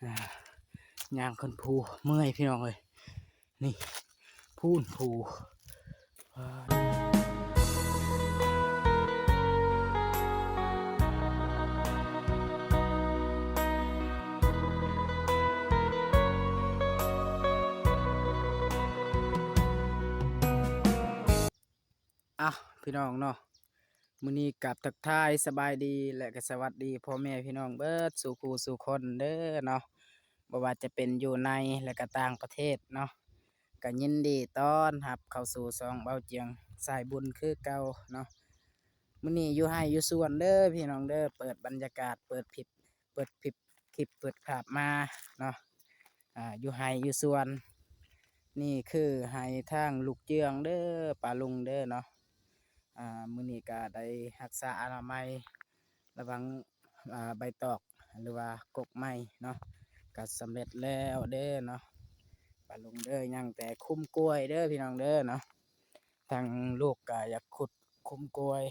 ອ່າ ຍ່າງຂຶ້ນພູເມື່ອຍພີ່ນ້ອງເອີຍ ນີ້ ພູນພູ ອ່ະ ພີ່ນ້ອງເນາະ ມື້ນີ້ກາບທັກທາຍສະບາຍດີ ແລະ ກໍສະຫວັດດີພໍ່ແມ່ພີ່ນ້ອງເບິດສູ່ຄູ່ສູ່ຄົນເດີເນາະ ບໍ່ວ່າຈະເປັນຢູ່ໃນ ແລະ ກໍຕ່າງປະເທດເນາະ ກໍຍິນດີຕ້ອນຮັບເຂົ້າສູ່ຊ່ອງເບົາຈຽງສາຍບຸນຄືເກົ່າເນາະ. ມື້ນີ້ຢູ່ໄຮ່ຢູ່ສວນເດີພີ່ນ້ອງເດີ ເປີດບັນຍາກາດ ເປີດ ເປີດຄລິບ ເປີດພາບມາເນາະ ອ່າ ຢູ່ໄຮ່ຢູ່ສວນ ນີ້ຄືໄຮ່ທາງລູກເຈືອງເດີ ປ້າລຸງເດີເນາະ. ອ່າ ມື້ນີ້ກໍໄດ້ຮັກສາອະນາໄມ ລະວັງ ອ່າ ໃບຕອກ ຫຼືວ່າກົກໄມ້ເນາະ ກໍສຳເລັດແລ້ວເດີເນາະ ປ້າລຸງເດີ. ຍັງແຕ່ຄຸມກ້ວຍເດີພີ່ນ້ອງເດີເນາະ ທາງລູກກໍຢາກຂຸດຄຸມກ້ວຍ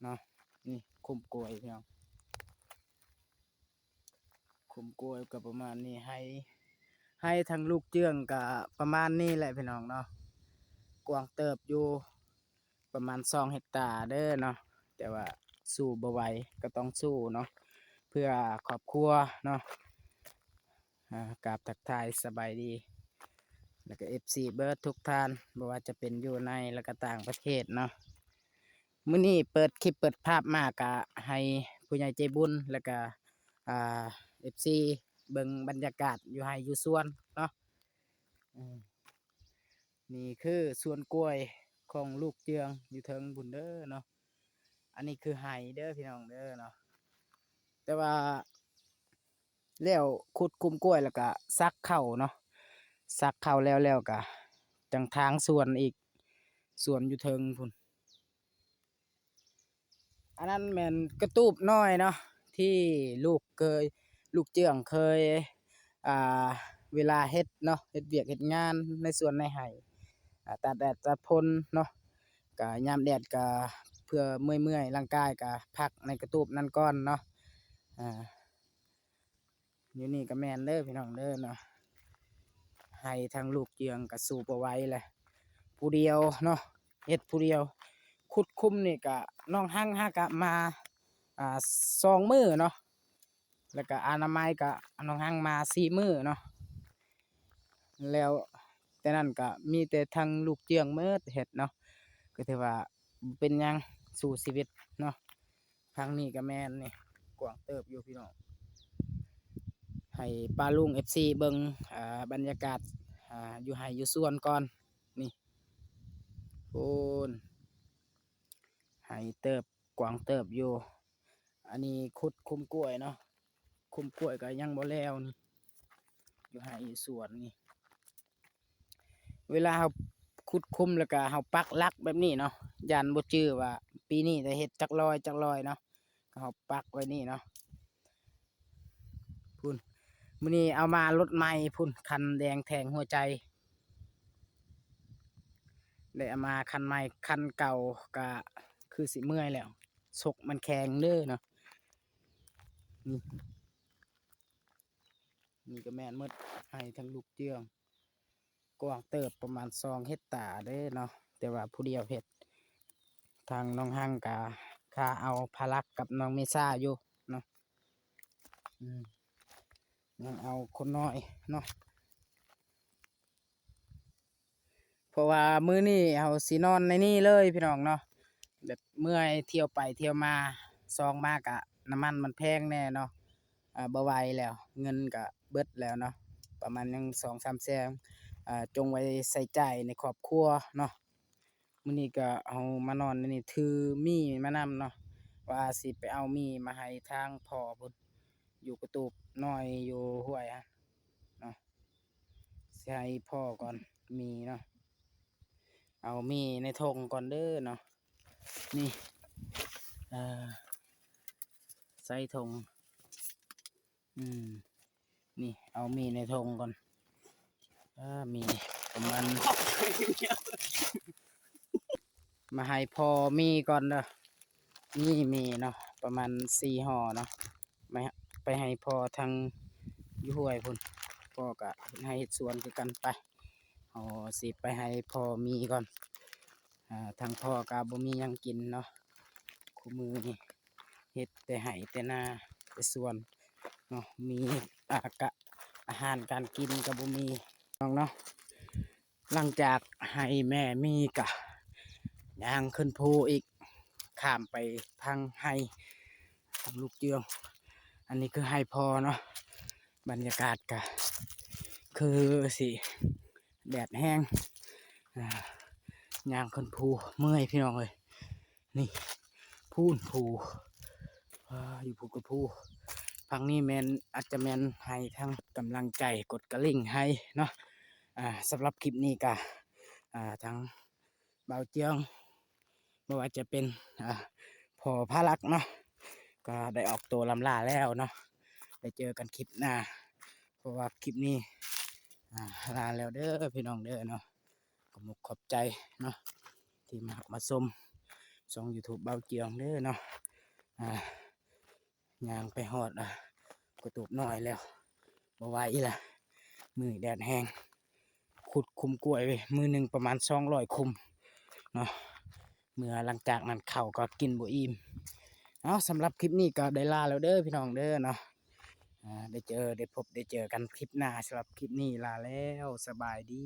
ເນາະ ນີ້ຄຸມກ້ວຍພີ່ນ້ອງ ຄຸມກ້ວຍກໍປະມານນີ້ ໄຮ່ ໄຮ່ທາງລູກເຈືອງກໍປະມານນີ້ແຫຼະພີ່ນ້ອງເນາະ ກວ້າງເຕີບຢູ່ ປະມານສອງເຮັກຕາເດີເນາະ ແຕ່ວ່າສູ້ບໍ່ໄຫວກໍຕ້ອງສູ້ເນາະ ເພື່ອຄອບຄົວເນາະ. ອ່າ ກາບທັກທາຍສະບາຍດີ ແລ້ວກໍເອັຟຊີເບິດທຸກທ່ານ ບໍ່ວ່າຈະເປັນຢູ່ໃນ ແລ້ວກໍຕ່າງປະເທດເນາະ. ມື້ນີ້ເປີດຄລິບເປີດພາບມາ ກະໃຫ້ຜູ້ໃຫຍ່ໃຈບຸນ ແລ້ວກະ ອ່າ ເອັຟຊີເບິ່ງບັນຍາກາດຢູ່ໄຮ່ຢູ່ສວນເນາະ. ອືມ ນີ້ຄືສວນກ້ວຍຂອງລູກເຈືອງຢູ່ເທິງພຸ້ນເດີເນາະ. ອັນນີ້ຄືໄຮ່ເດີພີ່ນ້ອງເດີເນາະ ແຕ່ວ່າ ແລ້ວຂຸດຄຸມກ້ວຍ ແລ້ວກະສັກເຂົ້າເນາະ ສັກເຂົ້າແລ້ວ ແລ້ວກະຈັ່ງຖາງສວນອີກ ສວນຢູ່ເທິງພຸ້ນ. ອັນນັ້ນແມ່ນກະຕູບນ້ອຍເນາະ ທີ່ລູກເຄີຍ ລູກເຈືອງເຄີຍ ອ່າ ເວລາເຮັດເນາະ ເຮັດວຽກເຮັດງານໃນສວນໃນໄຮ່ ອ່າ ຕາກແດດຕາກຝົນເນາະ ກະຍາມແດດກະເພື່ອເມື່ອຍໆ ຮ່າງກາຍກະພັກໃນກະຕູບນັ້ນກ່ອນເນາະ. ອ່າ ຢູ່ນີ້ກໍແມ່ນເດີພີ່ນ້ອງເດີເນາະ ໄຮ່ທາງລູກເຈືອງກໍສູ້ບໍ່ໄຫວແຫຼະ ຜູ້ດຽວເນາະ ເຮັດຜູ້ດຽວ ຂຸດຄຸມນີ້ກໍນ້ອງຮັງຫາກະມາ ອ່າ ສອງມື້ເນາະ ແລ້ວກໍອະນາໄມກໍນ້ອງຮັງມາສີ່ມື້ເນາະ ແລ້ວແຕ່ນັ້ນກໍມີແຕ່ທາງລູກເຈືອງໝົດເຮັດເນາະ ກໍຖືວ່າບໍ່ເປັນຫຍັງ ສູ້ຊີວິດເນາະ. ທາງນີ້ກໍແມ່ນນີ້ ກວ້າງເຕີບຢູ່ພີ່ນ້ອງ ໃຫ້ປ້າລຸງ ເອັຟຊີ ເບິ່ງ ອ່າ ບັນຍາກາດ ອ່າ ຢູ່ໄຮ່ຢູ່ສວນກ່ອນ ນີ້ ໂອ້ນ ໄຮ່ເຕີບ ກວ້າງເຕີບຢູ່. ອັນນີ້ຂຸດຄຸມກ້ວຍເນາະ ຄຸມກ້ວຍກໍຍັງບໍ່ແລ້ວນີ້ ຢູ່ໄຮ່ຢູ່ສວນນີ້. ເວລາເຮົາຂຸດຄຸມ ແລ້ວກະເຮົາປັກຫຼັກແບບນີ້ເນາະ ຢ້ານບໍ່ຈື່ວ່າປີນີ້ໄດ້ເຮັດຈັກຮ້ອຍ ຈັກຮ້ອຍເນາະ ກໍເຮົາປັກໄວ້ນີ້ເນາະ. ພຸ້ນ ມື້ນີ້ເອົາມາລົດໃໝ່ພຸ້ນ ຄັນແດງແທງຫົວໃຈ ໄດ້ເອົາມາຄັນໃໝ່ ຄັນເກົ່າກະຄືຊິເມື່ອຍແລ້ວ ຊົກມັນແຂງເດີເນາະ. ນີ້ ນີ້ກໍແມ່ນໝົດ ໄຮ່ທາງລູກເຈືອງ ກວ້າງເຕີບ ປະມານສອງເຮັກຕາເດ້ເນາະ ແຕ່ວ່າຜູ້ດຽວເຮັດ. ທາງນ້ອງຮັງກະຄາເອົາພາລັກກັບນ້ອງເມຊາຢູ່ເນາະ ອືມ ຍັງເອົາຄົນນ້ອຍເນາະ. ເພາະວ່າມື້ນີ້ເຮົາຊິນອນໃນນີ້ເລີຍພີ່ນ້ອງເນາະ ແບບເມື່ອຍ ທ່ຽວໄປທ່ຽວມາ ສອງມາກະນ້ຳມັນມັນແພງແດ່ເນາະ ເອີ ບໍ່ໄຫວແລ້ວ ເງິນກະເບິດແລ້ວເນາະ ປະມານຍັງສອງສາມແສນ ເອີ ຈົ່ງໄວ້ໃຊ້ຈ່າຍໃນຄອບຄົວເນາະ. ມື້ນີ້ກະເຮົາມານອນໃນນີ້ ຖືໝີ່ມານຳເນາະ ວ່າຊິໄປເອົາໝີ່ມາໃຫ້ທາງພໍ່ພຸ້ນ ຢູ່ກະຕູບນ້ອຍຢູ່ຫ້ວຍຫັ້ນເນາະ. ຊິໃຫ້ພໍ່ກ່ອນໝີ່ເນາະ ເອົາໝີ່ໃນຖົງກ່ອນເດີເນາະ. ນີ້ ເອີ ໃສ່ຖົງ ອືມ ນີ້ ເອົາໝີ່ໃນຖົງກ່ອນ ເອີ ໝີ່ປະມານ ມາໃຫ້ພໍ່ໝີ່ກ່ອນເດີ. ນີ້ໝີ່ເນາະ ປະມານສີ່ຫໍ່ເນາະ ໄປ ໄປໃຫ້ພໍ່ທາງ ຢູ່ຫ້ວຍພຸ້ນ ພໍ່ກໍເຮັດໄຮ່ເຮັດສວນຄືກັນ. ໄປ ເຮົາຊິໄປໃຫ້ພໍ່ມີກ່ອນ. ອ່າ ທາງພໍ່ກໍບໍ່ມີຫຍັງກິນເນາະ ຄູ່ມື້ນີ້ເຮັດແຕ່ໄຮ່ແຕ່ນາແຕ່ສວນເນາະ ມີ ອາ ກະ ອາຫານການກິນກໍບໍ່ມີເນາະ. ຫຼັງຈາກໄຮ່ແມ່ມີກະຍ່າງຂຶ້ນພູອີກ ຂ້າມໄປທາງໄຮ່ທາງລູກເຈືອງ. ອັນນີ້ຄືໄຮ່ພໍ່ເນາະ ບັນຍາກາດກະຄືຊິແດດແຮງ ອ່າ ຍ່າງຂຶ້ນພູເມື່ອຍພີ່ນ້ອງເອີຍ. ນີ້ ພູນພູ ອ່າ ຢູ່ພູກັບພູ. ຝັ່ງນີ້ແມ່ນ ອາດຈະແມ່ນໄຮ່ທາງກຳລັງໃຈ ກົດກະລິ່ງໄຮ່ເນາະ. ອ່າ ສຳລັບຄລິບນີ້ກະ ອ່າ ທາງບ່າວເຈືອງ ບໍ່ວ່າຈະເປັນ ອ່າ ພໍ່ພາລັກເນາະ ກໍໄດ້ອອກໂຕລ່ຳລາແລ້ວເນາະ. ໄດ້ເຈີກັນຄລິບໜ້າ ເພາະວ່າຄລິບນີ້ ອ່າ ລາແລ້ວເດີພີ່ນ້ອງເດີເນາະ. ຂອບອົກຂອບໃຈເນາະ ທີ່ມາຮັບມາຊົມຊ່ອງ YouTube ບ່າວເຈືອງເດີເນາະ. ອ່າ ຍ່າງໄປຮອດ ອ່າ ກະຕູບນ້ອຍແລ້ວ ບໍ່ໄຫວອີກລະ ມື້ແດດແຮງ. ຂຸດຄຸ້ມກ້ວຍເວີຍ ມື້ໜຶ່ງປະມານສອງຮ້ອຍຄຸ້ມເນາະ. ເມື່ອຫຼັງຈາກນັ້ນເຂົ້າກໍກິນບໍ່ອີ່ມ. ເອົາ ສຳລັບຄລິບນີ້ກໍໄດ້ລາແລ້ວເດີພີ່ນ້ອງເດີເນາະ. ອ່າ ໄດ້ເຈີ ໄດ້ພົບ ໄດ້ເຈີກັນຄລິບໜ້າ. ສຳລັບຄລິບນີ້ລາແລ້ວ ສະບາຍດີ.